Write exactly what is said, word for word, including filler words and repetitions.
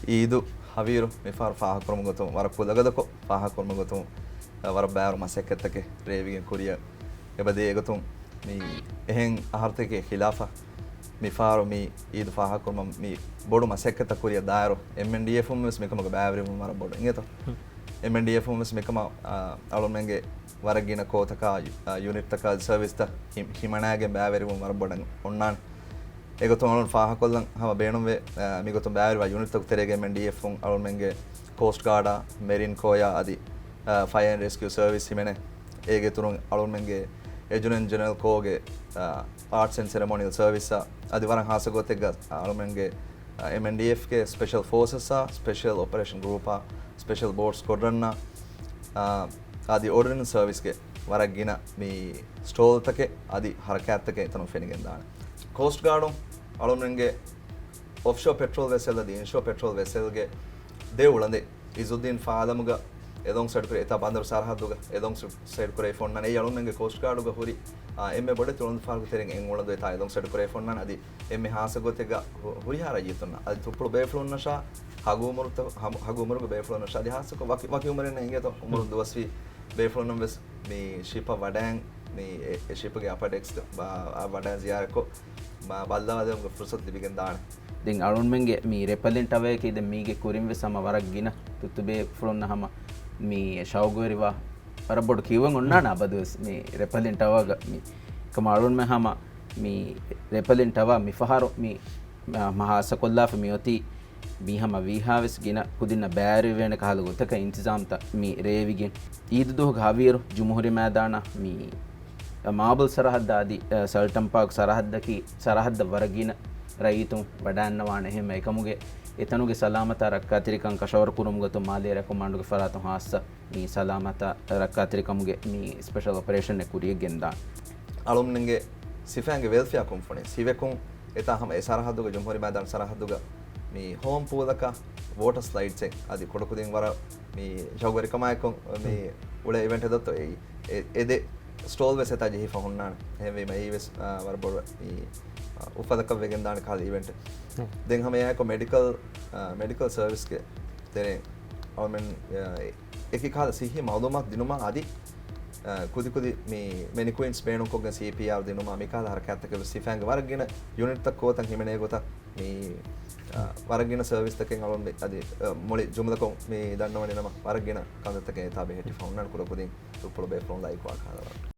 އީދު ހަވީރު މިފަހަރު ފާހަގަކުރުމުގެ ގޮތުން ވަރަށް ކުލަގަދަކޮށް ފާހަގަކުރުމުގެ ގޮތުން، އަ، ވަރަށް ބައިވަރު މަސައްކަތްތަކެއް ރޭވިގެން ކުރިއަށް އެބަދޭ. އެގޮތުން މި އެހެން އަހަރުތަކެއް ޚިލާފަށް މިފަހަރު މި އީދު ފާހަގަކުރުމަށް މި ބޮޑު މަސައްކަތްތައް ކުރިއަށް ދާއިރު، އެމްއެންޑީއެފުން ވެސް މިކަމުގެ ބައިވެރިވުން ވަރަށް ބޮޑު އިނގޭތޯ. އެމްއެންޑީއެފުން ވެސް މިކަމަށް، އާ، އަޅުމެންގެ ވަރަށް ގިނަ ކޯތަކާ، އާ، ޔުނިޓްތަކާ ސަރވިސްތައް ހި-، ހިމަނާގެން ބައިވެރިވުން ވަރަށް ބޮޑަށް އޮންނާނެ. އެގޮތުން އަޅުން ފާހަކޮށްލަން ހަމަ ބޭނުންވޭ، އާ، މިގޮތުން ބައިވެރިވާ ޔުނިޓްތަކު ތެރޭގައި އެމްއެންޑީއެފުން އަޅުމެންގެ ކޯސްޓް ގާޑާ، މެރިން ކޯޔާ އަދި، އާ، ފަޔަރ އެންޑް ރެސްކިއު ސަރވިސް ހިމެނޭ. އޭގެ އިތުރުން އަޅުމެންގެ އެޖުނެން ޖެނެރަލް ކޯގެ، އާ، އާޓްސް އެންޑް ސެރެމޯނިއަލް ސަރވިސްއާ އަދި ވަރަށް ހާއްސަ ގޮތެއްގަ އަޅުމެންގެ، އާ، އެމްއެންޑީއެފްގެ ސްޕެޝަލް ފޯސަސްއާ، ސްޕެޝަލް އޮޕަރޭޝަން ގްރޫޕާ، ސްޕެޝަލް ބޯޓް ސްކޮޑްރަންއާ، އާ، އަދި އޮޑިނަންސް ސަރވިސްގެ ވަރަށް ގިނަ މި ސްޓޯލްތަކެއް އަދި ހަރަކާތްތަކެއް އެތަނުން ފެނިގެންދާނެ. ކޯސްޓް ގާޑުން އަޅުމެންގެ އޮފްޝޯ ޕެޓްރޯލް ވެސެލް އަދި އިންޝޯ ޕެޓްރޯލް ވެސެލްގެ ދެ އުޅަނދެއް އިޒުއްދީން ފާލަމުގަ އެލޯން ސައިޑް ކުރެ އެތާ ބަނދަރު ސަރަހައްދުގަ އެލޯން ސައިޑް ކުރެ ފޮންނާނެ. އެއީ އަޅުމެންގެ ކޯސްޓް ގާޑުގަ ހުރި، އާ، އެންމެ ބޮޑެތި އުޅަނދު ފަހަރުގެ ތެރެއިން އެއް އުޅަނދު އެތާ އެލޯން ސައިޑް ކުރެ ފޮންނާނެ. އަދި އެންމެ ހާއްސަ ގޮތެއްގަ ހު-، ހުރިހާ ރައްޔިތުންނަށް އަދި ތުއްޕުޅު ބޭފުޅުންނަށާ ހަގު އުމުރުތަ-، ހަމު-، ހަގު އުމުރުގެ ބޭފުޅުންނަށާ އަދި ހާއްސަކޮށް ވަކި، ވަކި އުމުރެއް ނޭނގޭތޯ އުމުރުން ދުވަސްވީ ބޭފުޅުންނަށް ވެސް މި ޝިޕަށް ވަޑައިން މި އެ، އެ ޝިޕްގެ އަޕަރ ޑެކްސް ވަޑައިން ޒިޔާރަތްކޮށް ބަ-، އާ ބައްލަވާދެވުމުގެ ފުރުސަތު ލިބިގެން ދާނެ. ދެން އަޅުންމެންގެ މި ރެޕެލެންޓް ޓަވަރަކީ ދެން މީގެ ކުރިން ވެސް ހަމަ ވަރަށް ގިނަ ތުއްތު ބޭފުޅުންނަށް ހަމަ މި ޝައުގުވެރިވާ ވަރަށް ބޮޑު ކިޔުވެން އޮންނާނެ އަބަދުވެސް މި ރެޕެލެންޓް ޓަވަރގަ މި ކަމަށް އަޅުންމެން ހަމަ މި ރެޕެލެންޓް ޓަވަރ މިފަހަރު މި މަ-، ހާއްސަކޮށްލާފަ މިއޮތީ މީ ހަމަ ވީހާވެސް ގިނަ ކުދިންނަށް ބައިވެރިވޭނެ ކަހަލަ ގޮތަކަށް އިންތިޒާމްތައް މި ރޭވިގެން އީދު ދުވަހުގެ ހަވީރު ޖުމްހޫރީ މައިދާނަށް މި މާބަލް ސަރަހައްދަށް އަދި، އަ، ސަލްޓަން ޕާކް ސަރަހައްދަކީ، ސަރަހައްދަށް ވަރަށް ގިނަ ރައްޔިތުން ވަޑައިންނަވާނެ. އެހެންވެ އެކަމުގެ އެތަނުގެ ސަލާމަތާ ރައްކާތެރިކަން ކަށަވަރު ކުރުމުގެ ގޮތުން މާލޭ ރެކޮމާންޑުގެ ފަރާތުން ހާއްސަ މި ސަލާމަތާ ރައްކާތެރިކަމުގެ މި ސްޕެޝަލް އޮޕަރޭޝަނެއް ކުރިޔަށް ގެންދާނެ. އަޅުމެންގެ ސިފައިންގެ ވެލްފެއާ ކުންފުނި، ސިވެކުން އެތާ ހަމަ އެ ސަރަހައްދުގެ ޖުމްހޫރީ މައިދާން ސަރަހައްދުގަ މި ހޯމް ޕޫލަކަށް ވޯޓަރ ސްލައިޑްސެއް އަދި ކުޑަކުދިން ވަރަށް މި ޝައުގުވެރިކަމާއެކު މި އުޅޭ އިވެންޓެއް ދޮތޯ އެއީ. އެ، އެ ދެ ސްޓޯލް ވެސް އެތާ ޖެހިފަ ހުންނާނެ. އެހެންވީމަ އެއީ ވެސް، އާ، ވަރަށް ބޮޑު މި، އާ، އުފަލަކަށް ވެގެންދާނެ ކަހަލަ އިވެންޓެއް. ދެން ހަމަ އެއާއެކު މެޑިކަލް، އާ، މެޑިކަލް ސަރވިސްގެ ތެރެއިން އަޅުމެން، އާ، އެކި ކަހަލަ ސިއްހީ މައުލޫމާތު ދިނުމާ އަދި، އާ، ކުދިކުދި މި މެނިކުއިންސް ބޭނުންކޮށްގެން ސީޕީއާރް ދިނުމާ މިކަހަލަ ހަރަކާތްތަކެއް ވެސް ސިފައިންގެ ވަރަށް ގިނަ ޔުނިޓްތައް ކޯތަން ހިމެނޭ ގޮތަށް މި، އާ، ވަރަށް ގިނަ ސަރވިސްތަކެއް އަޅުން މި އަދި، އާ، މުޅި ޖުމުލަކޮށް މި ދަންނަވަނީ ނަމަ ވަރަށް ގިނަ ކަންތައްތަކެއް އެތާ ބެހެއްޓިފަ ހުންނާނެ ކުޑަކުދިން ތުއްޕުޅު ބޭފުޅުން ލައިކުވާ ކަހަލަ.